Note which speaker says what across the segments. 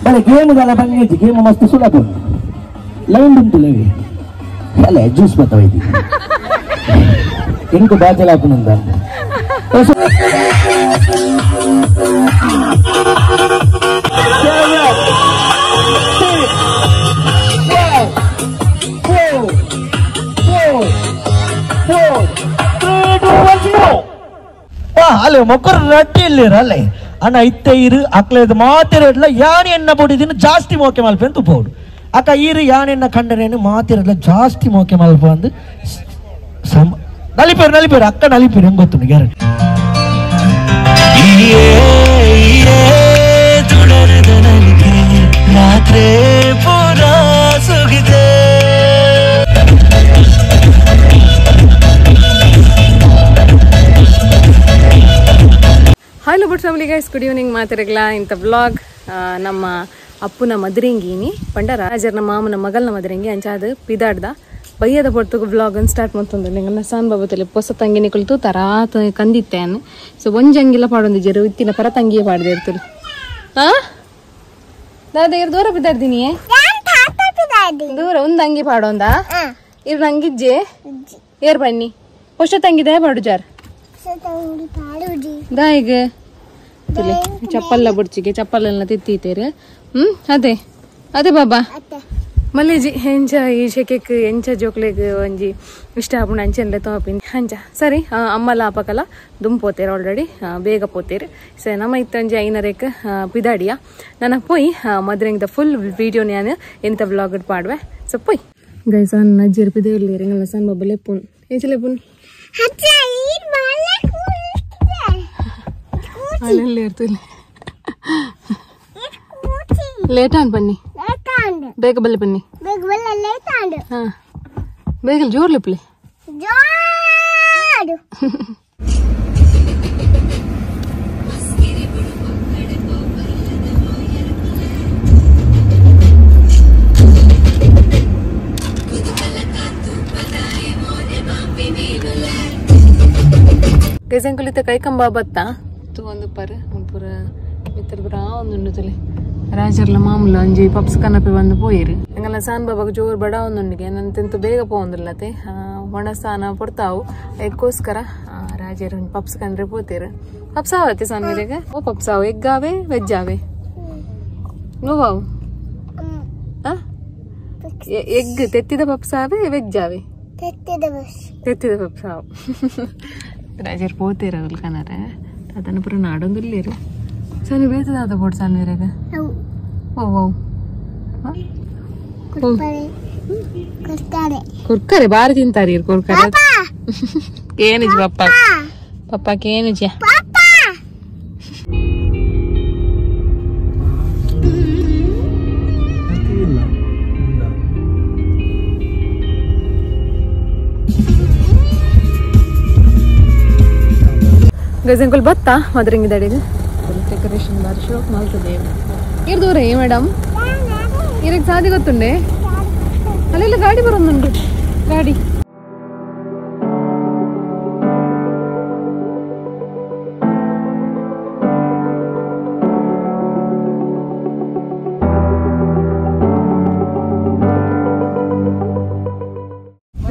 Speaker 1: ಬಲೆ ಗೇಮ್ ದಾಲ ಬಂಗೇಜಿ ಗೇಮ್ ಮಸ್ತ್ ಸುಲಭ ಲೈನ್ ಉಂಟು ಲೇವಿ ಅಲ್ಲ ಜ್ಯೂಸ್ ಬತ್ತವ ಇದು ಎಂಕು ಬಾಜಲ ಹಾಕುನಂದ ಅಲ್ಲೇ ಮೊಕ್ಕರು ರಟ್ಟಿ ಇಲ್ಲಿರ ಅಲ್ಲೇ ಅಣ್ಣ ಇತ್ತೆ ಇರು ಅಕ್ಲೇದು ಮಾತಿರಡ್ಲ ಯಾನಿ ಎಣ್ಣ ಪೊಡಿದಿನ ಜಾಸ್ತಿ ಮೋಕೆ ಮಲ್ಪೆ ಅಂತ ಪೋಡು ಅಕ್ಕ ಈರು ಯಾನೆನ್ನ ಕಂಡನೇನು ಮಾತಿರಡ್ಲ ಜಾಸ್ತಿ ಮೋಕೆ ಮಲ್ಪ ಅಂದು ಸಮ ನಲಿಪೇರು ನಲಿಪೇರು ಅಕ್ಕ ನಲಿಪೇರು ಹೆಂಗ್ ಗೊತ್ತು ಗ್ಯಾರಂಟಿ
Speaker 2: ರಾತ್ರಿ ಪೂರಾ ಸುಗಿದೆ
Speaker 3: Hello but family guys, good evening ಮಾತಿರಗ್ಲ ಇಂಥ ವ್ಲಾಗ್ ನಮ್ಮ ಅಪ್ಪನ ಮದ್ರಿಂಗಿನಿ ಪಂಡ ರಾಜರ್ನ ಮಾಮನ ಮಗಲ್ನ ಮದ್ರಿಂಗಿ ಅಂಚಾದ ಪಿದಾಡ್ದ ಬಯ್ಯದ ಪೊರ್ತುಗು ವ್ಲಾಗ್ ಅನ್ನು ಸ್ಟಾರ್ಟ್ ಮಾಡ್ತಂದ್ರೆ ನಿಂಗಲ್ಲ ಸಾನ್ ಬಾಬತಲ್ಲಿ ಹೊಸ ತಂಗಿನಿ ಕುಳಿತು ತರಾ ಕಂದಿತ್ತೇನೆ ಸೊ ಒಂಜಂಗಿಲ್ಲ ಪಾಡೊಂದಿಜ್ಜರು ಇತ್ತಿನ ಪರ ತಂಗಿಯೇ ಪಾಡದೆ ಇರ್ತದೆ ಹಾ ದಾದ ಇರ್ ದೂರ ಪಿದಾಡ್ದಿನಿ ದೂರ ಒಂದು ಅಂಗಿ ಪಾಡೊಂದ ಇರ್ ನಂಗಿಜ್ಜೆ ಏರ್ ಬನ್ನಿ ಹೊಸ ತಂಗಿದೆ ಪಾಡು ಜಾರ್ ದಾಯಿಗ ಚಪ್ಪಲ್ಲ ಬುಡ್ಚಿಗೆ ಚಪ್ಪಲೆಲ್ಲ ತಿತ್ತೀತೇರು ಅದೇ ಅದೇ ಬಾಬಾ ಮಲ್ಲೇಜಿ ಎಂಚ ಈ ಶೆಕೆಕ್ ಎಂಚ ಜೋಕ್ಲೆಗ್ ಒಂಜಿ ಇಷ್ಟ ಆಪುಂಡು ಅಂಚೆನ್ಲೆ ತೋಪಿನಿ ಅಂಚ ಸರಿ ಅಮ್ಮಲ ಅಪಕಲ ದುಂಪು ಪೋತೇರು ಆಲ್ರೆಡಿ ಬೇಗ ಪೋತೇರು ಸರಿ ನಮ್ಮ ಇತ್ತೊಂಜಿ ಐನರೇಕ್ ಪಿದಾಡಿಯ ನನ್ನ ಪೋಯ್ ಮದ್ರೆಂಗ್ದ ಫುಲ್ ವೀಡಿಯೋ ನಾನು ಎಂತ ವ್ಲಾಗ್ ಪಾಡುವೆ ಸೊ ಪೋಯ್ ಗೈಸ್ ಅನ್ನ ಅಜ್ಜಿರ್ ಪಿದೆ ಇರ್ಲಿ ಸಣ್ಣ ಬಾಬಾ ಲೆಪ್ಪುನ್ ಎಂಚ ಲೆಪ್ಪುನ್ ಅಲ್ಲೆಲ್ಲ ಇರ್ತಿಲ್ಲ ಲೇಟ್ ಆನ್ ಬನ್ನಿ ಬೇಗ ಬಲ್ಲೆ ಬನ್ನಿ ಹಾ ಬೇಗ ಜೋರ್ ಲಿಪ್ಲಿ ಗಜಂಕುಲಿತ ಕೈಕಂಬ ಬತ್ತ ಒಂದು ಪರ ಪೂರ ಮಿತ್ರ ಪೂರ ಒಂದುಂಡು ತುಲೆ ರಾಜರ್ಲ ಮಾಮೂಲ ಒಂಜಿ ಪಪ್ಸ್ ಕನಪೆ ಬಂದು ಪೋಯಿರು ಅಂಗಲ್ಲ ಸಾನ್ ಬಾಬಾಗ ಜೋರು ಬಡ ಒಂದುಂಡಿಗೆ ನನ್ನ ತಿಂತು ಬೇಗ ಪೋಂದಿಲ್ಲತೆ ಒಣ ಸಾನ ಪೊರ್ತಾವು ಅದಕ್ಕೋಸ್ಕರ ರಾಜರು ಒಂದು ಪಪ್ಸ್ ಕಂಡ್ರೆ ಪೋತೀರು ಪಪ್ಸ್ ಆವತ್ತೆ ಸಾನ್ ಮೇರೆಗೆ ಓ ಪಪ್ಸ್ ಆವು ಎಗ್ ಆವೆ ವೆಜ್ ಆವೆ ನೋವಾವು ಎಗ್ ತೆತ್ತಿದ ಪಪ್ಸ್ ಆವೆ ವೆಜ್ ಆವೆ ತೆತ್ತಿದ ಪಪ್ಸ್ ಆವು ರಾಜರು ಪೋತೀರ ಅದ್ರಲ್ಲಿ ಕನಾರೆ ಅದನ್ನು ಪೂರ ನಾಡೊಂದಿಲ್ಲೇರು ಸಣ್ಣ ಬೇತದ ಬೋಟ್ ಸಣ್ಣ ಇರಾಗ ಓ ಓ ಕುರ್ಕರೆ ಬಾರಿ ತಿಂತಾರೆ ಇರು ಕುರ್ಕರೆ ಏನಿಜ್ ಪಪ್ಪ ಪಪ್ಪಕ್ಕೆ ಏನಿಜ ಗಜಂಕುಲ್ ಬತ್ತಾ ಮದ್ರಂಗಿದಡಿಗೆ ಡೆಕೋರೇಷನ್ ಬಾರಿ ಶೋಕ್ ಮಾಡ್ತದೆ ಇರ್ ದೂರ ಮೇಡಮ್ ಇರಕ್ಕೆ ಸಾದಿ ಗೊತ್ತುಂಡೆ ಅಲ್ಲೆಲ್ಲ ಗಾಡಿ ಬರೋದುಂಟು ಗಾಡಿ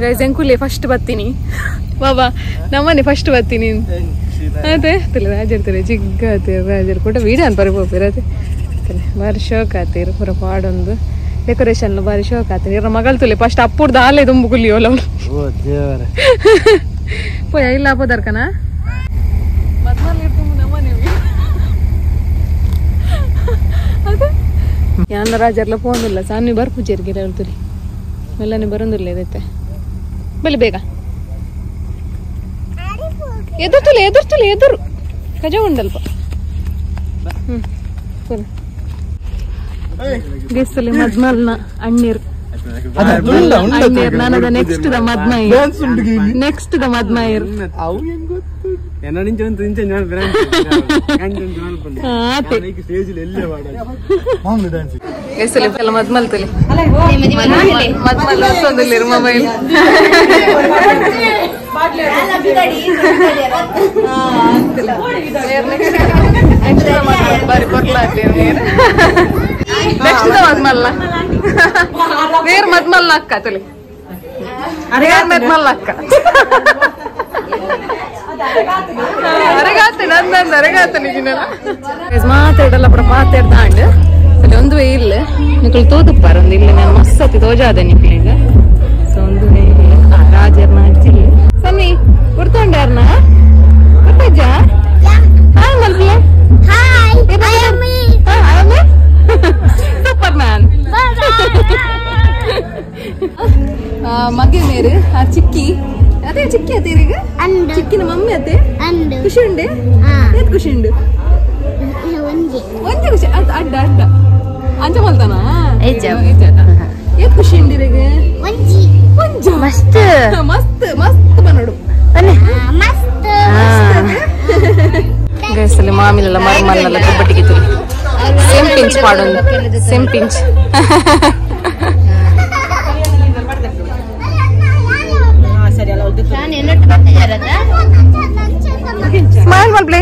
Speaker 3: ಗಜಂಕುಲೆ ಫಸ್ಟ್ ಬತ್ತೀನಿ ಬಾಬಾ ನಮ್ಮನೆ ಫಸ್ಟ್ ಬತ್ತೀನಿ ಅದೇ ತಲೆ ರಾಜರ್ ತಲೆ ಜಿಗ್ಗ ಆತೀರ ರಾಜರ್ ಕೂಡ ವೀಡಿಯೋ ಅನ್ಪರಿ ಪೋಪಿರ ಅದೇ ತಲೆ ಬಾರಿ ಶೋಕ್ ಆತೀರ ಪೂರ ಪಾಡೊಂದು ಡೆಕೋರೇಷನ್ ಬಾರಿ ಶೋಕ್ ಆತೀರ ಇರ ಮಗಳು ತುಲೆ ಫಸ್ಟ್ ಅಪ್ಪುರ್ದ ಆಲೆ ದುಂಬು ಕುಲಿಯೋಲ್ಲ ಪೋಯ ಇಲ್ಲ ಅಪ್ಪದರ್ಕನ ಯಾನ ರಾಜರ್ಲ ಫೋನ್ ಸಣ್ಣ ಬರ್ಪುಜೇರ್ಗೆ ಹೇಳ್ತೀರಿ ಮೆಲ್ಲನೆ ಬರೋದಿಲ್ಲ ಇದೈತೆ ಬಲಿ ಬೇಗ ಎದುರ್ತುಲೆ ಎದುರ್ತುಲೆ ಎದುರು ಕಜ ಉಂಡಲ್ಪ ಗೇಸ್ತಲೆ ಮದ್ಮಲ್ನ ಅಣ್ಣೀರ್ ಅಣ್ಣೀರ್ ನಾನದ ನೆಕ್ಸ್ಟ್ the ಮದ್ಮಾಯಿರ್ ನೆಕ್ಸ್ಟ್ the ಮದ್ಮಾಯಿರ್ ಗೇಸ್ತಲೆ ಮದ್ಮಲ್ ತುಲೆ ಮದ್ಮಲ್ ಹೊತ್ತೊಂದಿಲ್ಲ ಮೊಬೈಲ್ ಬಾರಿ ಕೊರ್ಲಾಗ್ಲಿ. ಮದ್ಮಲ್ಲ ನೇರ್ ಮದ್ಮಲ್ಲ ಅಕ್ಕ ತುಲಿ ನೇರ್ ಮದ್ಮಲ್ಲ ಅಕ್ಕ ಅರೆಗಾತ ನಂದಂದ ಅರೆಗಾತ ನಿಜಿನಲ್ಲ ಮಾತಾಡಲ್ಲ ಪುರ ಮಾತಾಡ್ದಾಂಡ್ ಅಲ್ಲಿ ಒಂದು ವೇ ಇಲ್ಲ ನಿಕುಲು ತೋದುಪ್ಪಾರ ಒಂದು ಇಲ್ಲ ನಾನು ಮಸ್ತ್ ತೋಜಾದೆ ನಿಕ್ಲಿಗ ಸೊ ಒಂದು ವೇ ಇಲ್ಲ ರಾಜರ್ನ ಅಜ್ಜಿಲ್ಲ ಸನ್ನಿ ಗುರ್ತೊಂಡಾರ್ನ ಗೊತ್ತಜ್ಜ hi ಮಲ್ಪಿಯ
Speaker 4: Hi, I am me.
Speaker 3: Super man ಮಗೆ ಮೇರು ಆ ಚಿಕ್ಕಿ ಅದೇ ಚಿಕ್ಕಿ ಅತ್ತೆ ಈಗ ಚಿಕ್ಕಿನ ಮಮ್ಮಿ ಅತ್ತೆ ಖುಷಿ ಉಂಡೆ ಏತ್ ಖುಷಿ ಉಂಡು ಒಂಜೆ ಖುಷಿ ಅದ್ ಅಡ್ಡ ಅಡ್ಡ ಅಂಜ ಮಲ್ತಾನ ಏತ್ ಖುಷಿ ಉಂಡು ಇರೆಗ್
Speaker 4: ಒಂಜಿ
Speaker 3: ಒಂಜ
Speaker 4: ಮಸ್ತ್
Speaker 3: ಮಸ್ತ್ ಮಸ್ತ್ ಬನ್ನೋಡು
Speaker 4: ಮಸ್ತ್
Speaker 3: ಗೈಸಲ್ಲಿ ಮಾಮಿಲೆಲ್ಲ ಮರ್ಮಲ್ಲೆಲ್ಲ ಗುಬ್ಬಟ್ಟಿಗೆ ತುಲಿ ಸೇಮ್ ಪಿಂಚ್ ಪಾಡೊಂದು ಸೇಮ್ ಪಿಂಚ್ smile ಮಲ್ಪ್ಲೆ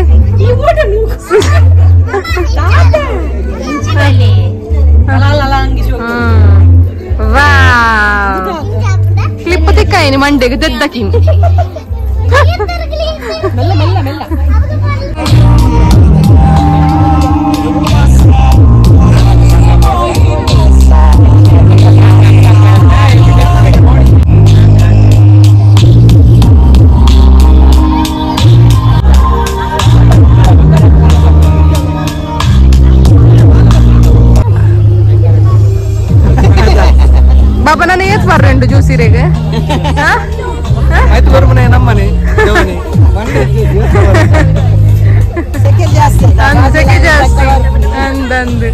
Speaker 3: clip ತಿಕ್ಕಾಯಿನಿ ಮಂಡೆಗೆ ದೆದ್ದಕಿನಿ ಮೆಲ್ಲ ಮೆಲ್ಲ ಮೆಲ್ಲ ಬಾಬಾ ನಾನು ಏತ್ ಬರ್ರೆಂಡು ಜ್ಯೂಸ್ ಇರೇಗ
Speaker 2: ಆಯ್ತು ಬರ್ಮನೆ ನಮ್ಮನೆ
Speaker 3: ಸೆಕೆ ಜಾಸ್ತಿ ಅಂದಂದು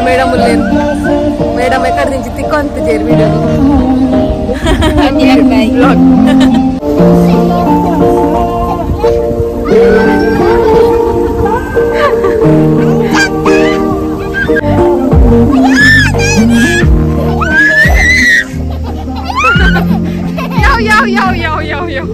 Speaker 3: ಮೇಡಮ್ ಮೇಡಮ್ ಎಕ್ಕಡ నుంచి ತಿಕ್ಕೊಂತ చేరు వీడియో ಯಾವ ಯಾವ ಯಾವ ಯಾವ ಯಾವ ಯಾವ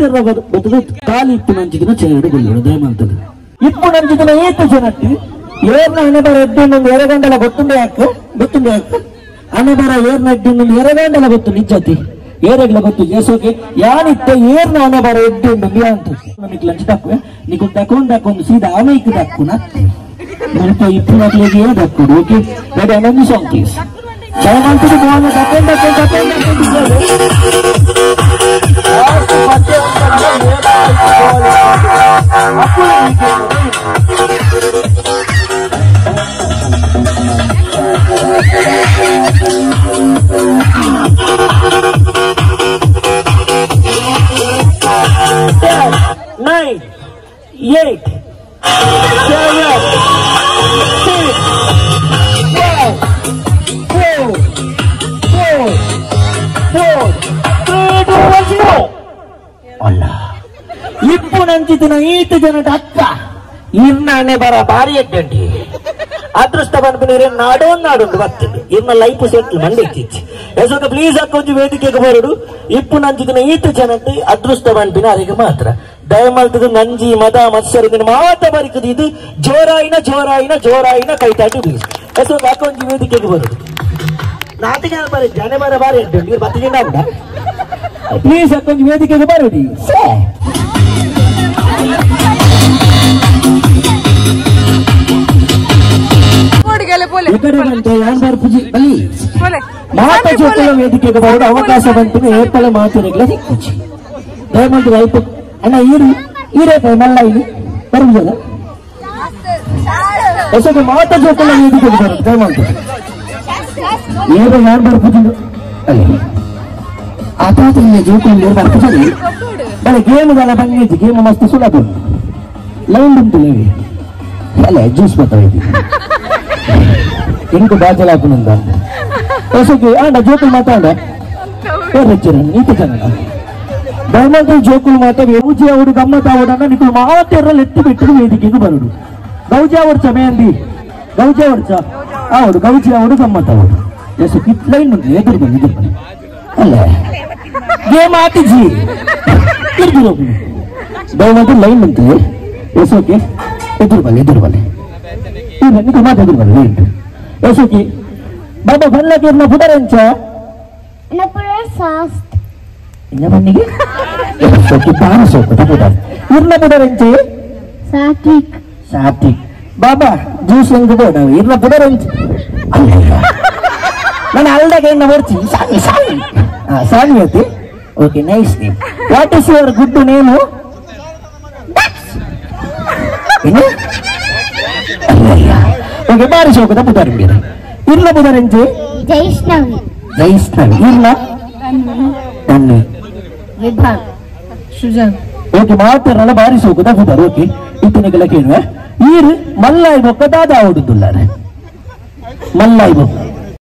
Speaker 1: ಮಾತೆರ್ರ ಬತ್ತದ ಖಾಲಿ ಇಪ್ಪು ನಂಚಿದಿನ ಚೇರಡು ಗುಲ್ಲುಡು ದಯಮಲ್ತದ ಇಪ್ಪು ನಂಚಿದಿನ ಏತು ಜನಟ್ಟಿ ಏರ್ನ ಹಣೆಬರ ಎಡ್ಡು ಎರಗಂಡಲ ಗೊತ್ತುಂಡೆ ಯಾಕೆ ಗೊತ್ತುಂಡೆ ಯಾಕೆ ಹಣೆಬರ ಏರ್ನ ಎಡ್ಡು ಎರಗಂಡಲ ಗೊತ್ತು ನಿಜ್ಜತಿ ಏರೆಗ್ಲ ಗೊತ್ತು ಏಸೋಕೆ ಯಾನಿತ್ತ ಏರ್ನ ಹಣೆಬರ ಎಡ್ಡು ಅಂತ ನಿಕ್ ಲಂಚ್ ದಾಕುವೆ ನೀಕು ದಕೊಂಡ್ ದಕೊಂಡು ಸೀದಾ ಆಮೇಕ್ ದಕ್ಕುನ ಮುಲ್ಪ ಇಪ್ಪು ಏ ದಕ್ಕುಡು ಓಕೆ ರೆಡಿ ಅನೊಂದು ಸಾಂಗ್ ಪ್ಲೀಸ್ ದಯಮಾಲ್ತದ ಮೋಹನ ದಕೊಂಡ್ ದಕೊಂಡ್ ದಕೊಂಡ್ 9, 8, 7, 6, 5, 4, 4, 4, 3, 2, 1, 0. ಅಲ್ಲ ಇಪ್ಪು ನಂಚಿತಿನ ಈತ ಜನಟ ಅಕ್ಕ ಇನ್ನಾನೆ ಬರ ಬಾರಿ ಎಡ್ಡಂಡಿ ಅದೃಷ್ಟ ಬಂದ್ಬಿಟ್ರೆ ನಾಡೋನ್ ನಾಡುಂಡು ಬರ್ತದೆ ಇನ್ನ ಲೈಫ್ ಸೆಟ್ಲ್ ಮಂಡೆ ಇಚ್ಚಿಚ್ಚಿ ಎಸೋಕ ಪ್ಲೀಸ್ ಅಕ್ಕೊಂಜಿ ವೇದಿಕೆಗೆ ಬರುಡು ಇಪ್ಪು ನಂಚಿತಿನ ಈತ ಜನಟಿ ಅದೃಷ್ಟ ಬಂದ್ಬಿನ ಅದಕ್ಕೆ ಮಾತ್ರ ದಯಮಲ್ತದ ನಂಜಿ ಮದ ಮತ್ಸರ ಮಾತ ಬರಿಕದು ಇದು ಜೋರಾಯಿನ ಜೋರಾಯಿನ ಜೋರಾಯಿನ ಕೈತಾಟಿ ಪ್ಲೀಸ್ ಎಸೋಕ ಅಕ್ಕೊಂಜಿ ವೇದಿಕೆಗೆ ಬರುಡು ನಾಟಿಗೆ ಬರ ಜನ ಬರ ಬಾರಿ ಎಡ್ಡಂಡಿ ಇವ್ರು ಬತ್ತಿಗೆ ಪ್ಲೀಸ್ ಅಕ್ಕೊಂಜಿ ವೇದಿಕೆಗೆ ಬರುಡಿ ಮಾತ ಜೊತೆ ವೇದಿಕೆಗೆ ಬರೋದು ಅವಕಾಶ ಬಂತು ಏಪಲ ಮಾತಿರಗ್ಲ ಸಿಕ್ಕುಚಿ ದಯಮಾಡಿ ಅಲ್ಪ ಅಣ್ಣ ಈರು ಈರೇ ಮಲ್ಲ ಇಲ್ಲಿ ಬರುವುದಲ್ಲ ಹೊಸದು ಮಾತ ಜೊತೆ ವೇದಿಕೆಗೆ ಬರೋದು ದಯಮಾಡಿ ಏರು ಯಾರು ಬರ್ಪುಜಿ ಅಲ್ಲಿ ಆತಾತಿನ ಜೋಕುಲು ಬರ್ಪುಜಿ ಬಲೆ ಗೇಮ್ ದಾಲ ಬಂದಿದ್ದು ಗೇಮ್ ಮಸ್ತ್ ಸುಲಭ ಲೈನ್ ಉಂಟು ಲೇವಿ ಅಲ್ಲ ಜ್ಯೂಸ್ ಬರ್ತಾವೆ ಇಂಕು ಬಾಜಲ ಹಾಕುನಂದ ಹೊಸಕ್ಕೆ ಆಂಡ ಜೋಕುಲು ಮಾತಾಡ ನೀತ ಜನ ದಯಮಾಡಿ ಜೋಕುಲು ಮಾತ ಗೌಜಿ ಅವರು ಗಮ್ಮತ್ ಆವಡನ್ನ ನಿಕುಲು ಮಾತೆರ್ರಲ್ಲಿ ಎತ್ತಿ ಬಿಟ್ಟು ವೇದಿಕೆಗೆ ಬರುಡು ಗೌಜಿ ಅವರ್ಚ ಮೇಂದಿ ಗೌಜಿ ಅವರ್ಚ ಅವಡು ಗೌಜಿ ಅವರು ಗಮ್ಮತ್ ಅವಡು ಎಸ್ ಲೈನ್ ಉಂಟು ಎದುರು ಬನ್ನಿ ಎದುರು ಬನ್ನಿ ಅಲ್ಲ ಗೇಮ್ ಆಟಿಜಿ ಎದುರು ದಯಮಾಡಿ ಲೈನ್ ಉಂಟು ಎಸ್ ಓಕೆ ಎದುರು ಬನ್ನಿ ಎದುರು ಬನ್ನಿ ನಿಕುಲು ಮಾತು ಎದುರು ಬನ್ನಿ ಲೈನ್ ಎಸ್ ಓಕೆ ಬಾಬಾ ಬನ್ಲಕ್ಕೆ ಇರ್ನ ಪುದರೆಂಚ ಇನ್ನ ಬನ್ನಿಗೆ ಓಕೆ ಬಾರ ಸೋಕು ಪುದರ್ ಇರ್ನ ಪುದರೆಂಚೆ
Speaker 4: ಸಾತ್ವಿಕ್
Speaker 1: ಸಾತ್ವಿಕ್ ಬಾಬಾ ಜ್ಯೂಸ್ ಹೆಂಗ್ ಬೋಡ ಇರ್ನ ಪುದರೆಂಚೆ ಅಲ್ಲ ನಾನು ಅಲ್ದಾಗ ಎಣ್ಣ ಬರ್ತೀನಿ ಸಾನಿ ಸಾನಿ ಹಾ ಸಾನಿ ಅತಿ okay nice name what is your good name okay ಬಾರಿ ಸೋಕದ ಪುದರ್ ಇರ್ಲ ಪುದರೆಂಚೆ
Speaker 4: ಜೈಷ್ಣವಿ
Speaker 1: ಜೈಷ್ಣವಿ ಇರ್ಲ ತನ್ನಿ
Speaker 4: ವಿಭಾಗ್ ಸುಜನ್
Speaker 1: ಓಕೆ ಮಾತಾಡಲ್ಲ ಬಾರಿ ಸೋಕದ ಪುದರ್ ಓಕೆ ಇತ್ತನಿಗೆಲ್ಲ ಕೇಳುವ ಈರು ಮಲ್ಲಾಯಿ ಬೊಕ್ಕ ದಾದಾ ಓಡುದುಲ್ಲಾರೆ ಮಲ್ಲಾಯಿ ಬೊಕ್ಕ